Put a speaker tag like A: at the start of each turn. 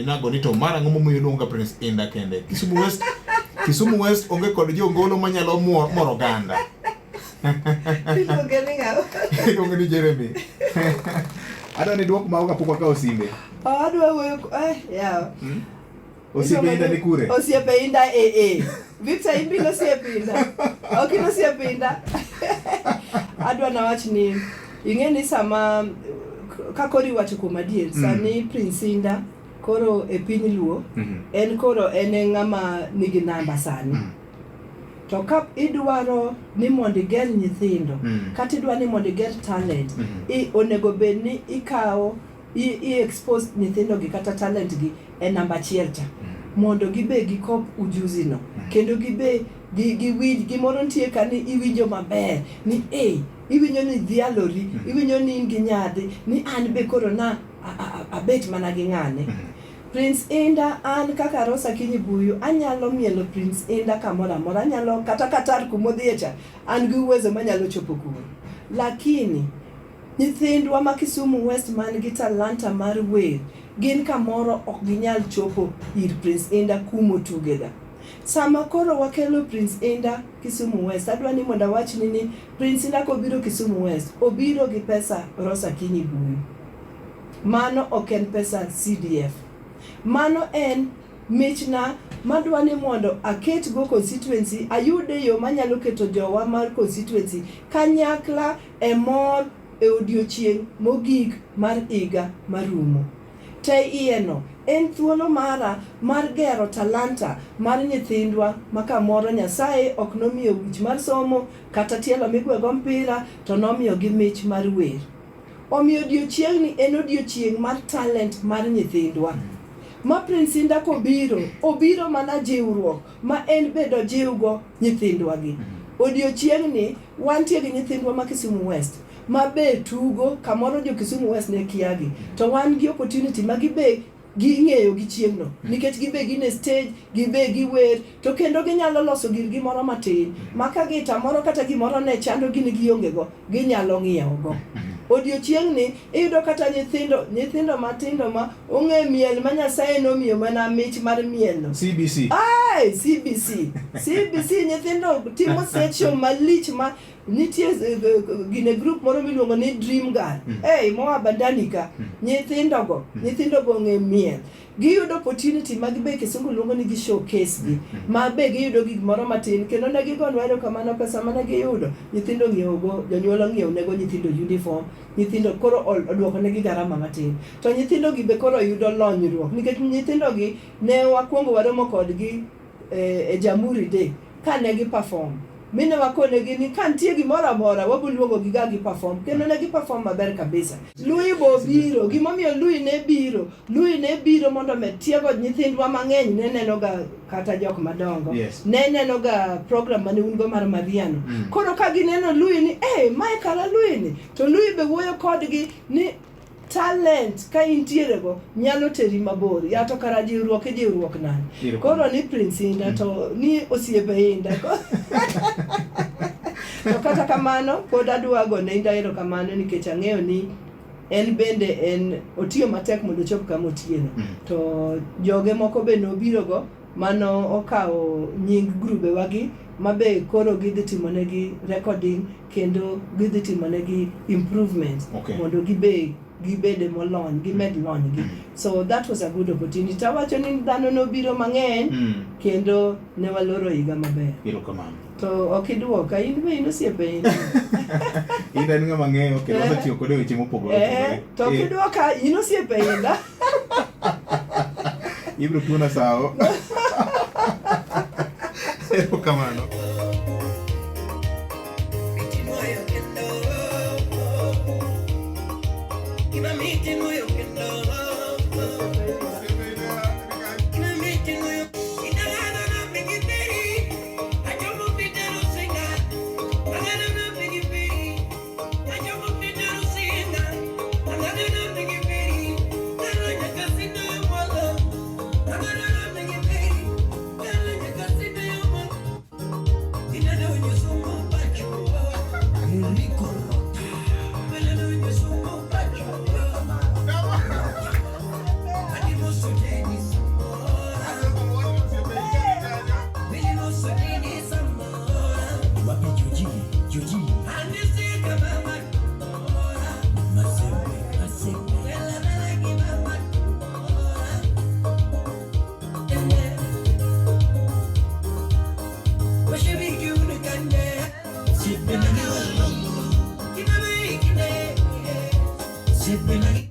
A: Penjago ni to mar ang'o momiyo iluonga Prince Inda kende? Kisumu West, Kisumu West onge kod jongolo manyalo moro oganda.
B: Iluonge ni ng'a?
A: Iluonge ni Jeremy. Adwa ni duok mago kapok wakawo simbe.
B: Oh, adwa wuoyo eh, yawa.
A: Osiepe Inda ni kure?
B: Osiepe Inda eh eh. Victor in bin osiep Inda. Ok in osiep Inda. Adwa nawach ni ing'e ni sama ka koro iwacho kuom adier sani Prince Inda koro e piny Luo en koro en e ng'ama nigi namba sani. To ka idwaro ni mondo iger nyithindo kata idwaro ni mondo iger talent i, onego bed ni ikawo i expose nyithindo gi kata talent gi e namba achiel cha mondo gibe gikop ujuzi no kendo gibe giwinj gimoro nitie ka ni iwinjo maber ni e iwinjo ni dhialori iwinjo ni in gi nyadhi ni an be koro na abet mana gi ng'ane. Prince Inda an kaka Rose Akinyi Buyu anyalo mielo Prince Inda kamoro amora, anyalo kata Qatar kumodhiye cha an gi uwezo manyalo chopo kuno. Lakini nyithindwa ma Kisumu West man gi talanta mar wer gin kamoro ok ginyal chopo ir Prince Inda kumotugega. Sama koro wakelo Prince Inda Kisumu West, adwa ni mondo awachni ni Prince Inda kobiro Kisumu West, obiro gi pesa Rose Akinyi Buyu. Mano ok en pesa CDF. Mano en michna madwa ni mondo aket go constituency, ayude yo manyalo keto jowa mar constituency kanyakla e mor e odiochieng' mogik mar higa marumo. Te iye no en thuolo mara mar gero talanta mar nyithindwa ma kamoro Nyasaye ok nomiyo wich mar somo kata tielo migwego mpira to nomiyogi mich mar wer. Omiyo odiochieng'ni en odiochieng' mar talent mar nyithindwa. Ma Prince Inda kobiro, obiro mana jiwruok ma en be dojiwgo nyithindwa gi. Odiochieng'ni wantie gi nyithindwa ma Kisumu West ma be tugo kamoro jo Kisumu West ne kiagi to wan gi opportunity ma gibe ging'eyo gi chieng'no nikech gibe gin e stage, gibe giwer to kendo ginyalo loso girgi moro matin ma ka gita moro kata gimoro ne chando gi ni gionge go ginyalo ng'iewo go. Odiochieng'ni iyudo kata nyithindo matindo ma ong'e miel ma Nyasaye nomiyo mana mich mar miel no.
A: CBC.
B: Ai, CBC. CBC nyithindo timo session malich ma nitie gine group moro miluongo ni Dream Girl. Hey, moa Bandani ka. Nyithindo go ong'e miel. Giyudo opportunity ma gibe kisungu luongo ni gi showcase gi ma be giyudo gik moro matin kendo ne gigonwa erokamano pesa mane giyudo nyithindo ong'iewo go jonyuol ong'iewo nego nyithindo uniform nyithindo koro oduoko negi garama matin to nyithindo gi be koro yudo lonyruok nikech nyithindo gi ne wakwongo waromo kodgi e Jamhuri Day kane gi perform mine wakonegi ni ka nitie gimoro amora wabo luongo gi ga gi perform kendo ne gi perform maber kabisa. Lui bo biro, gimomiyo Lui ne biro, Lui ne biro mondo omed tiego nyithindwa mang'eny ne neno ga kata jok madongo. Ne neno ga program mane un go mar Mariano. Koro ka gineno Lui ni, eh, mae kara Lui ni, to Lui be wuoyo kodgi ni talent ka intiere go nyalo teri mabor. Ya to kara jiwruok ijiwruok nade? Koro ni Prince Inda to ni osiepe Inda. To kata kamano pod adwa gone Inda erokamano nikech ang'eyo ni en bende en otiyo matek mondo ochop kama otiyeno. To joge moko be nobiro go mano okawo nying grube wagi mabe koro gidhi timonegi recording kendo gidhi timonegi improvement mondo gibe gibede molony gimed lony gi. So that was a good opportunity. Awacho ni dhano nobiro mang'eny kendo ne waloro higa maber.
A: Erokamano.
B: To ok iduoka, in be in osiepe in.
A: Inda en ng'ama ng'eyo kendo wasetiyo kode weche mopogore opogore.
B: To ok iduoka, in osiepe Inda.
A: Ibiro tuona sawo. Erokamano.
C: Radio.